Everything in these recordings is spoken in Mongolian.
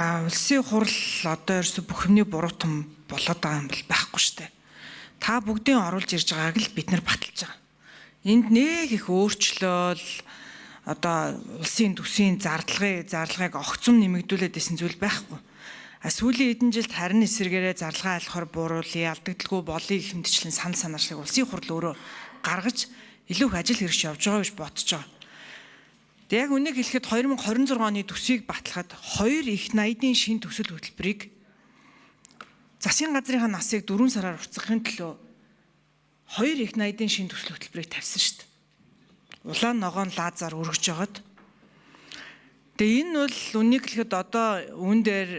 Улсын хурал одоо ерөөсө бүх юмны буруутан болоод байгаа юм бол байхгүй шүү дээ. Та бүгдийн оруулж ирж байгааг л бид нар баталж байгаа. Энд нэг их өөрчлөөл одоо улсын төсвийн зарлагыг огцом нэмэгдүүлээд исэн зүйл байхгүй. А сүүлийн хэдэн жилд харин эсэргээрээ зарлага айлхаар бууруулъя, алдагдaltaгүй болъё гэх мэтчлэн санал санаачлаг улсын хурал өөрөө гаргаж илүү их ажил хэрэгч явж байгаа гэж бодож байгаа. Тэг яг үнийг хэлэхэд 2026 оны төсвийг батлахад хоёр их найдын шин төсөл хөтөлбөрийг засгийн газрынхаа насыг 4 сараар уртсахын төлөө хоёр их найдын шин төсөл хөтөлбөрийг тавьсан шүү дээ. Улаан ногоон лазар өргөж жагаад. Тэгээ энэ бол үнийг хэлэхэд одоо үүн дээр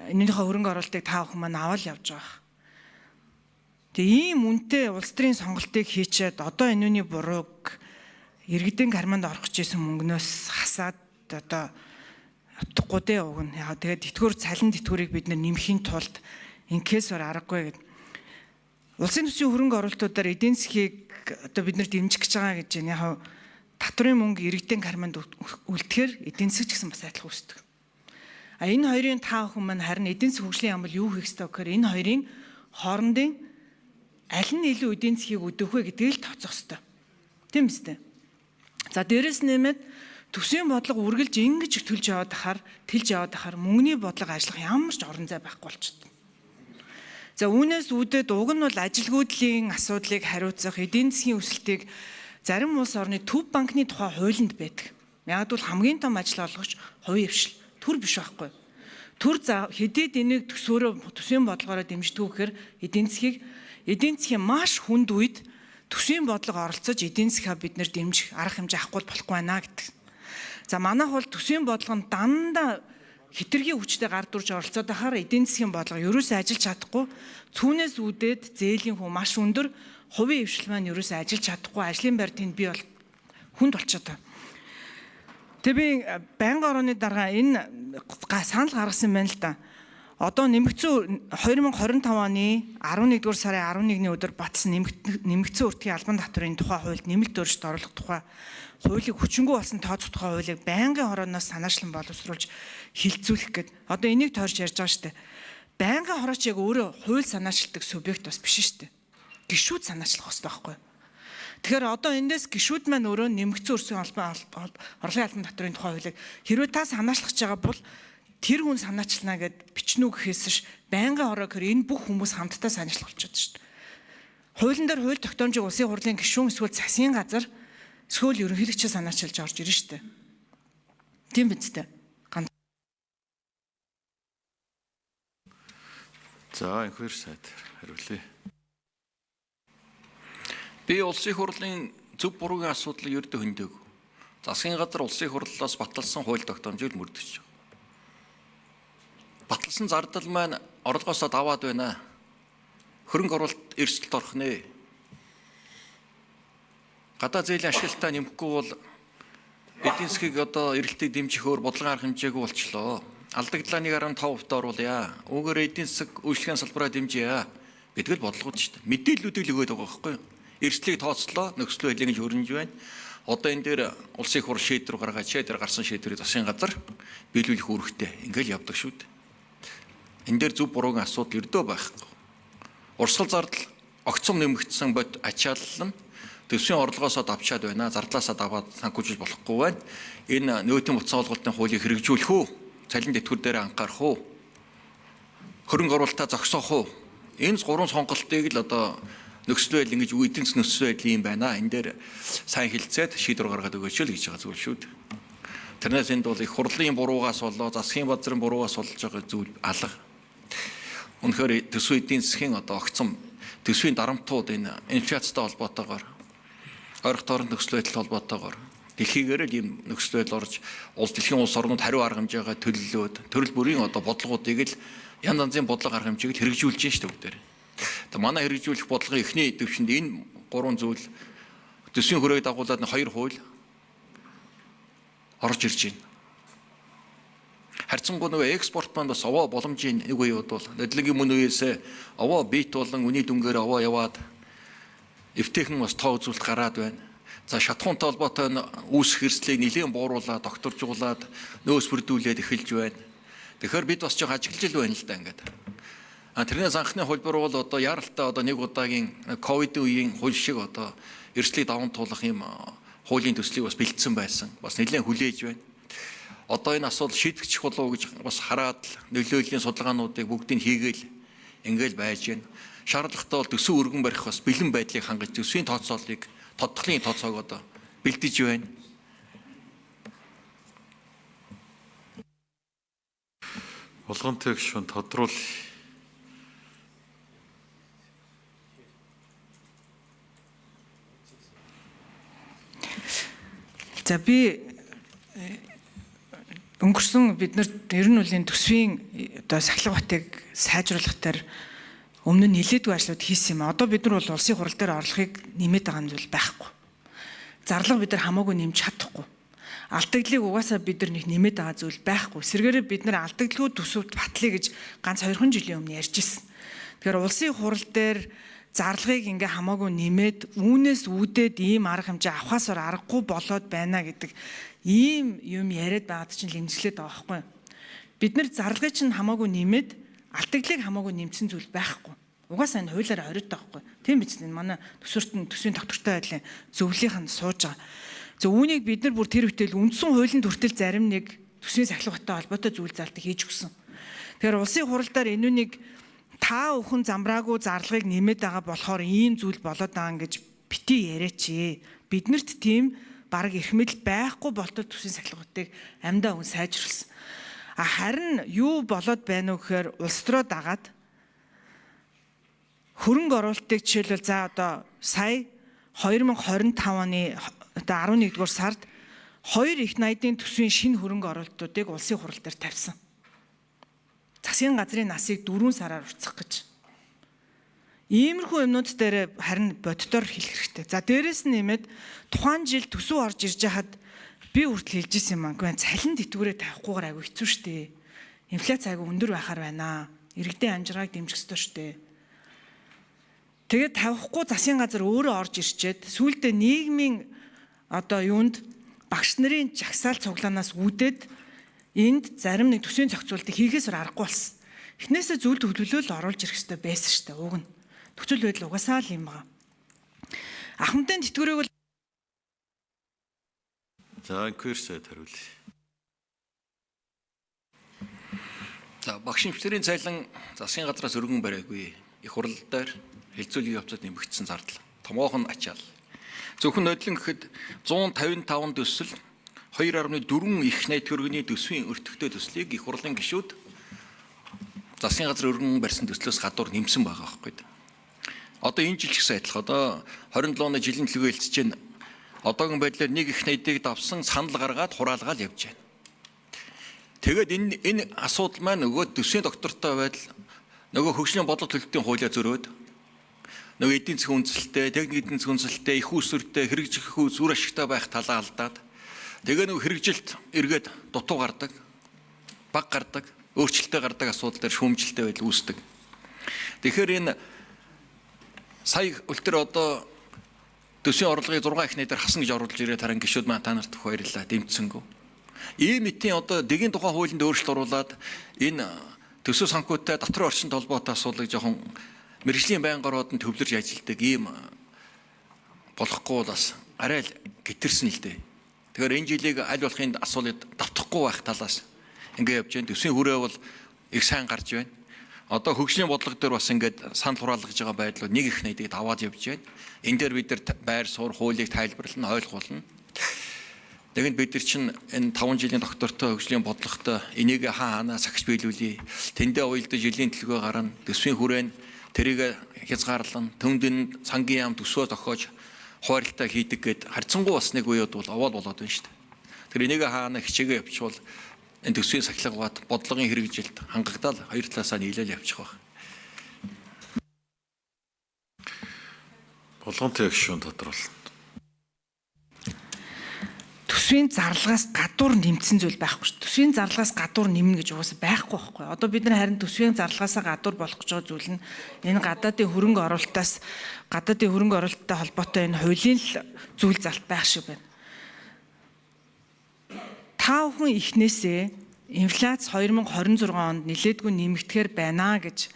энэнийхээ хөрөнгө оруулалтыг та бүхэн маань аваад явж байгаа. Тэгээ ийм үнэтэй улс төрийн сонголтыг хийчихэд одоо энэний бурууг иргэдийн карманд орох гэж исэн мөнгнөөс хасаад одоо утгагүй дээ уг нь. Яг тэгээд тэтгэвэр цалин тэтгэврийг бид нэмэхийн тулд инкесор аргагүй гэд. Улсын төсвийн хөрөнгө оруулалтуудаар эдийн засгийг одоо бид нар дэмжих гэж байгаа гэж байна. Яг татврын мөнгө иргэдийн карманд үлдэхээр эдийн засаг ч гэсэн бас адилхан өсдөг. А энэ хоёрын та бүхэн маань харин эдийн засгийн хөгжлийн яам бол юу хийх ёстой гэхээр энэ хоёрын хоорондын аль нь илүү эдийн засгийг өдөөх вэ гэдгийг л тооцоох ёстой. Тийм биз дээ. За дээрэс нэмээд төсвийн бодлого үргэлж ингэж төлж яваад ахаар тэлж яваад ахаар мөнгөний бодлого ажиллах ямар ч орон зай байхгүй болчихдог. За үүнээс үүдээд уг нь бол ажилгүйдлийн асуудлыг хариуцах эдийн засгийн өсөлтийг зарим улс орны төв банкны тухай хуулинд байдаг. Яг бол хамгийн том ажил олгогч хувийн хвшил төр биш байхгүй. Төр за хэдийд энийг төсөөрөө төсвийн бодлогоороо дэмждэг гэхээр эдийн засгийн маш хүнд үед төсвийн бодлого оролцож эдийн засгаа бид нэр дэмжих арга хэмжээ авахгүй болохгүй байна гэдэг. За манайх бол төсвийн бодлого нь дандаа хэтэрхий хүчтэй гар дүрж оролцоод байхаар эдийн засгийн бодлого ерөөсөө ажиллаж чадахгүй, түүнээс үүдээд зээлийн хүү маш өндөр, хувийн хвшил маань ерөөсөө ажиллаж чадахгүй, ажлын байр тэнд бий бол хүнд болчиход байна. Тэг би байнгын орооны дараа энэ санал гаргасан байна л да. Одоо нэмэгдсэн 2025 оны 11-р сарын 11-ний өдөр батсан нэмэгдсэн үртгийн албан татврын тухай хуульд нэмэлт өөрчлөлт оруулах тухай хуулийг хүчингү болсон тооцох тухай хуулийг байнгын хорооноос санаачлан боловсруулж хилцүүлэх гээд одоо энийг тойрч ярьж байгаа шүү дээ. Байнгын хорооч яг өөрөө хууль санаачилдаг субъект бас биш шүү дээ. Гишүүд санаачлах хэрэгтэй байхгүй юу? Тэгэхээр одоо эндээс гишүүд маань өөрөө нэмэгдсэн өрсгийн албан орлогын албан татврын тухай хуулийг хэрвээ та санаачлах гэж байгаа бол тэр хүн санаачлана гэд бичнэ үү гэхээс ш байнгын хороо гэхээр энэ бүх хүмүүс хамтдаа санаачлах болчиход шүү дээ. Хуулийн дээр хууль тогтоомжийг улсын хурлын гишүүн эсвэл засгийн газар эсвэл ерөнхийлөгчөө санаачилж орж ирнэ шүү дээ. Тийм биз дээ. За энхэр сайд хариулъя. Би улсын хурлын зөв буруугийн асуудлыг ердөө хөндөг. Засгийн газар улсын хурлаас баталсан хууль тогтоомжийг мөрдөж байгаа. Баталсан зардал маань орлогоосоо даваад байна. Хөрөнгө оруулалт эрсдэлд орох нэ. Гадаа зээлийн ашиглалтаа нэмэхгүй бол эдийн засгийг одоо эрэлтийг дэмжих өөр бодлогын арга хэмжээгүй болчлоо. Алдагдлаа 1.5% оруулъя. Үүгээр эдийн засаг үйлчлэгийн салбараа дэмжийа гэдэг л бодлогод шүү дээ. Мэдээллүүдийг л өгөөд байгаа байхгүй юу? Эрсдлийг тооцлоо, нөхцөл байдлыг ингэж хөрнөж байна. Одоо энэ дээр улсын их хурл шийдвэр гаргаж, тэр гарсан шийдвэрийг засгийн газар биелүүлэх үүрэгтэй. Ингээл явдаг шүү дээ. Энэ дээр зөв буруугийн асуудал ердөө байхгүй. Урсгал зардал огцом нэмэгдсэн бод ачаалал нь төсвийн орлогоосоо давчаад байна. Зардлаасаа даваад санхүүжил болохгүй байна. Энэ нөөтийн утсан олголтын хуулийг хэрэгжүүлэх үү? Цалин тэтгэвэр дээр анхаарах уу? Хөрөнгө оруулалтаа зогсоох уу? Энэ гурван сонголтыг л одоо нөхцөл байдал ингэж эдийн засгийн нөхцөл байдал юм байна. Энэ дээр сайн хилцээд шийдвэр гаргаад өгөөч л гэж байгаа зүйл шүү дээ. Тэрнээс энд бол их хурлын буруугаас болоо засгийн газрын буруугаас болж байгаа зүйл алга. Үнэхээр төсвийн эдийн засгийн одоо огцом төсвийн дарамтууд энэ инфляцтай холбоотойгоор ойрох тоорон нөхцөл байдалтай холбоотойгоор дэлхийгээр л ийм нөхцөл байдал орж улс дэлхийн улс орнууд хариу арга хэмжээгээ төлөлөөд төрөл бүрийн одоо бодлогоодыг л янз янзын бодлого арга хэмжээг л хэрэгжүүлж байна шүү дээ бүгдээр. Тэгээ манай хэрэгжүүлэх бодлогын эхний төвшөнд энэ гурван зүйл төсвийн хүрээг дагуулад хоёр хууль орж ирж байна. Харьцангуй нөгөө экспорт маань бас овоо боломжийн нэг үе бол нодлогийн мөн үеэс овоо бит болон үний дүнгээр овоо яваад эвтэйхэн бас тоо үзүүлэлт гараад байна. За шатхуунтай холбоотой үүсэх эрсдлийг нэлээд бууруулад, докторжуулаад, нөөц бүрдүүлээд эхэлж байна. Тэгэхээр бид бас жоох ажиглаж л байна л да ингээд. А тэрнээс анхны хөлбөр бол одоо яралтай одоо нэг удаагийн ковид үеийн хууль шиг одоо эрсдлийг даван туулах юм хуулийн төслийг бас бэлдсэн байсан. Бас нэлээд хүлээж байна. Одоо энэ асуудал шийдэгдэх болов уу гэж бас хараад нөлөөллийн судалгаануудыг бүгдийг хийгээл ингээл байж байна. Шаардлагатай бол төсөв өргөн барих бас бэлэн байдлыг хангаж төсвийн тооцооллыг тодтолын тооцоог одоо бэлдэж байна. Булгантай гишүүн тодруул. За би өнгөрсөн бид нар ер нь бол энэ төсвийн одоо сахилга батыг сайжруулах дээр өмнө нь нэлээдгүй ажлууд хийсэн юм. Одоо бид нар бол улсын хурал дээр орлохыг нэмээд байгаа юм зүйл байхгүй. Зарлага бид нар хамаагүй нэмж чадахгүй. Алдагдлыг угаасаа бид нар нэг нэмээд байгаа зүйл байхгүй. Сэргээрээ бид нар алдагдлгүй төсөвт батлая гэж ганц 2 жилийн өмнө ярьж ирсэн. Тэгэхээр улсын хурал дээр зарлагыг ингээ хамаагүй нэмээд үүнээс үүдээд ийм арга хэмжээ авахаас аргагүй болоод байна гэдэг ийм юм яриад байгаад чинь лэмжлээд байгаа байхгүй. Бид нар зарлагыг чинь хамаагүй нэмээд алдагдлыг хамаагүй нэмсэн зүйл байхгүй. Угаасаа энэ хуулиар хориод байгаа байхгүй. Тийм биз дээ. Манай төсвөрт нь төсвийн тогтвортой байдлын зөвлөлийнх нь сууж байгаа. За үүнийг бид нар бүр тэр үтэл үндсэн хуулийн хүртэл зарим нэг төсвийн сахилга баттай холбоотой зүйл залтыг хийж өгсөн. Тэгэхээр улсын хурал дээр энүүнийг та бүхэн замраагүй зарлагыг нэмээд байгаа болохоор ийм зүйл болоод байгаа гэж бити яриач. Биднэрт тийм баг эрх мэдэл байхгүй болтол төсвийн сахилга батыг амьдаа хүн сайжруулсан. А харин юу болоод байна уу гэхээр улс руу дагаад хөрөнгө оруулалтыг жишээлбэл за одоо сая 2025 оны одоо 11-р сард хоёр их найдын төсвийн шинэ хөрөнгө оруулалтуудыг улсын хурал дээр тавьсан. Засгийн газрын насыг 4 сараар уртсах гэж. Иймэрхүү юмнууд дээр харин боддоор хэлэх хэрэгтэй. За дээрэс нь нэмээд тухайн жил төсөв орж ирж хахад би хүртэл хэлж ирсэн юм аа. Гэхдээ цалин тэтгэврээ тавихгүйгээр айгүй хэцүү шттэ. Инфляц айгүй өндөр байхаар байна. Иргэдийн амжиргааг дэмжих ёстой шттэ. Тэгээд тавихгүй засгийн газар өөрөө орж ирчээд сүүлдээ нийгмийн одоо юунд багш нарын жагсаал цуглаанаас үүдээд энд зарим нэг төсвийн зохицуултыг хийхээс аргагүй болсон. Эхнээсээ зүйл төвлөлөөл оруулж ирэх хэрэгтэй байсан шүү дээ. Уг нь. Нөхцөл байдал угаасаа л юм байгаа. Ахмадын тэтгэврийг бол За инквир сайд хариулъя. За багш эмчнэрийн цайлан засгийн газраас өргөн бариагүй. Их хурал дээр хэлцүүлгийн явцад нэмэгдсэн зардал. Томоохон ачаал. Зөвхөн нодлон гэхэд 155 төсөл 2.4 их найд төгрөгийн төсвийн өртөгтэй төслийг их хурлын гишүүд засгийн газар өргөн барьсан төслөөс гадуур нэмсэн байгаа байхгүй. Одоо энэ жил ч гэсэн адилхан. Одоо 27 оны жилийн төлөвөө хэлцэж байна. Одоогийн байдлаар нэг их найдыг давсан санал гаргаад хураалгаал явж байна. Тэгээд энэ асуудал маань нөгөө төсвийн доктортой байдал нөгөө хөгжлийн бодлого төлөлтийн хуулиа зөрөөд нөгөө эдийн засгийн үндэслэлтэй, техник эдийн засгийн үндэслэлтэй, их усүртэй, хэрэгжих үр ашигтай байх талаа алдаад тэгээ нөгөө хэрэгжилт эргээд дутуу гардаг, баг гардаг, өөрчлөлттэй гардаг асуудал дээр шүүмжлэлтэй байдал үүсдэг. Тэгэхээр энэ сая үлтер одоо төсвийн орлогыг 6 их найдаар хасна гэж оруулж ирээд харин гишүүд маань та нарт баярлалаа дэмжсэнгүү. Ийм мэтийн одоо дэгийн тухай хуулинд өөрчлөлт оруулаад энэ төсөв санхүүтэй доторх орчинд холбоотой асуудлыг жоохон мэргэжлийн байнга ороод нь төвлөрч ажилтдаг ийм болохгүй бас арай л гэтэрсэн л дээ. Тэгэхээр энэ жилийг аль болохын асуулыг давтахгүй байх талаас ингэ явж байна. Төсвийн хүрээ бол их сайн гарч байна. Одоо хөгжлийн бодлого дээр бас ингээд санал хураалгаж байгаа байдлууд нэг их найдыг даваад явж байна. Энэ дээр бид нар байр суурь хуулийг тайлбарлана, ойлгуулна. Тэгэнд бид нар чинь энэ 5 жилийн доктортой хөгжлийн бодлоготой энийг хаа хаанаа сахиж биелүүлье. Тэндээ уялдаж жилийн төлгөө гарна. Төсвийн хүрээнд тэрийг хязгаарлана. Төнд нь сангийн яам төсвөө зохиож хуваарлтаа хийдэг гэд харьцангуй бас нэг үеуд бол овоол болоод байна шүү дээ. Тэр энийг хаана хичээгээ явуучвал энэ төсвийн сахилга бат бодлогын хэрэгжилт хангагдаал хоёр талаасаа нийлээл явчих байх. Булгантай гишүүн тодруулна. Төсвийн зарлагаас гадуур нэмсэн зүйл байхгүй шүү. Төсвийн зарлагаас гадуур нэмнэ гэж угаасаа байхгүй байхгүй. Одоо бид нар харин төсвийн зарлагаасаа гадуур болох гэж байгаа зүйл нь энэ гадаадын хөрөнгө оруулалтаас гадаадын хөрөнгө оруулалттай холбоотой энэ хуулийн л зүйл залт байх шиг байна. Та бүхэн эхнээсээ Инфляц 2026 онд нэлээдгүй нэмэгдэхээр байна гэж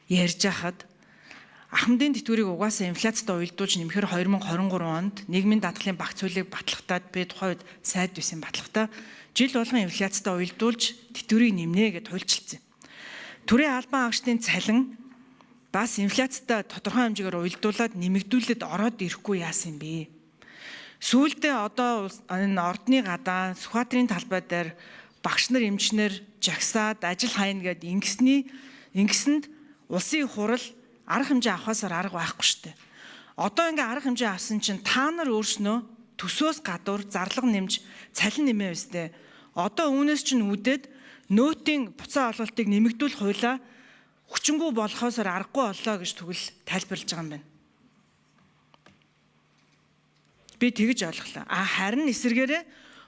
ярьж хахад ахмадын тэтгэврийг угаасаа инфляцтай уялдуулж нэмэхээр 2023 онд нийгмийн даатгалын багц хуулийг батлахтаад би тухайн үед сайд байсан батлахтаа жил болгон инфляцтай уялдуулж тэтгэврийг нэмнэ гэд хуульчилсан. Төрийн албан хаагчдын цалин бас инфляцтай тодорхой хэмжээгээр уялдуулаад нэмэгдүүлээд ороод ирэхгүй яасан юм бэ? Сүүлдээ одоо энэ ордны гадаа Сүхбаатарын талбай дээр багш нар, эмчнэр жагсаад ажил хайна гэд ингэсэнд улсын хурал арга хэмжээ авахаасаар арга байхгүй шүү дээ. Одоо ингээ арга хэмжээ авсан чинь та нар өөрснөө төсөөс гадуур зарлага нэмж цалин нэмээ өстэй. Одоо үүнээс чинь үүдээд нөөтийн буцаа олголтыг нэмэгдүүлэх хуулиа хүчингү болохоосоор аргагүй боллоо гэж тэгвэл тайлбарлаж байгаа юм байна. Би тэгж ойлголоо. А харин эсэргээрээ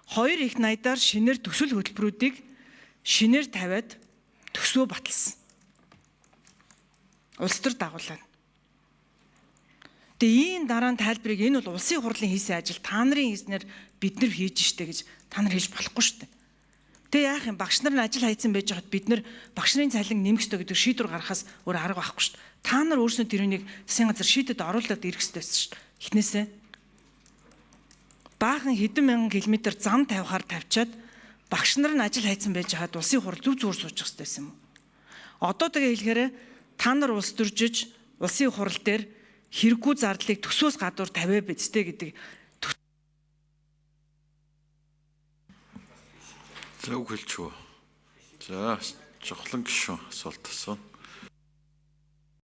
хоёр их найдаар шинээр төсөл хөтөлбөрүүдийг шинээр тавиад төсвөө баталсан. Улс төр дагуулаад. Тэгээ ийм дараа нь тайлбарыг энэ бол улсын хурлын хийсэн ажил та нарын хийснээр бид нар хийж штэ гэж та нар хийж болохгүй штэ. Тэгээ яах юм багш нар нь ажил хайцсан байж байхад бид нар багш нарын цалин нэмэх ёстой гэдэг шийдвэр гаргахаас өөр арга байхгүй штэ. Та нар өөрснөө тэрнийг засгийн газар шийдэд оруулаад ирэх ёстой байсан штэ. Эхнээсээ баахан хэдэн мянган километр зам тавихаар тавьчаад багш нар нь ажил хайцсан байж хаад улсын хурал зүв зүгээр суучих хэрэгтэй байсан юм уу? Одоо тэгээ хэлэхээр та нар улс төржиж улсын хурал дээр хэрэггүй зардлыг төсөөс гадуур тавиа бидтэй гэдэг. За үг хэлж үү. За жохлон гишүүн асуулт асууна.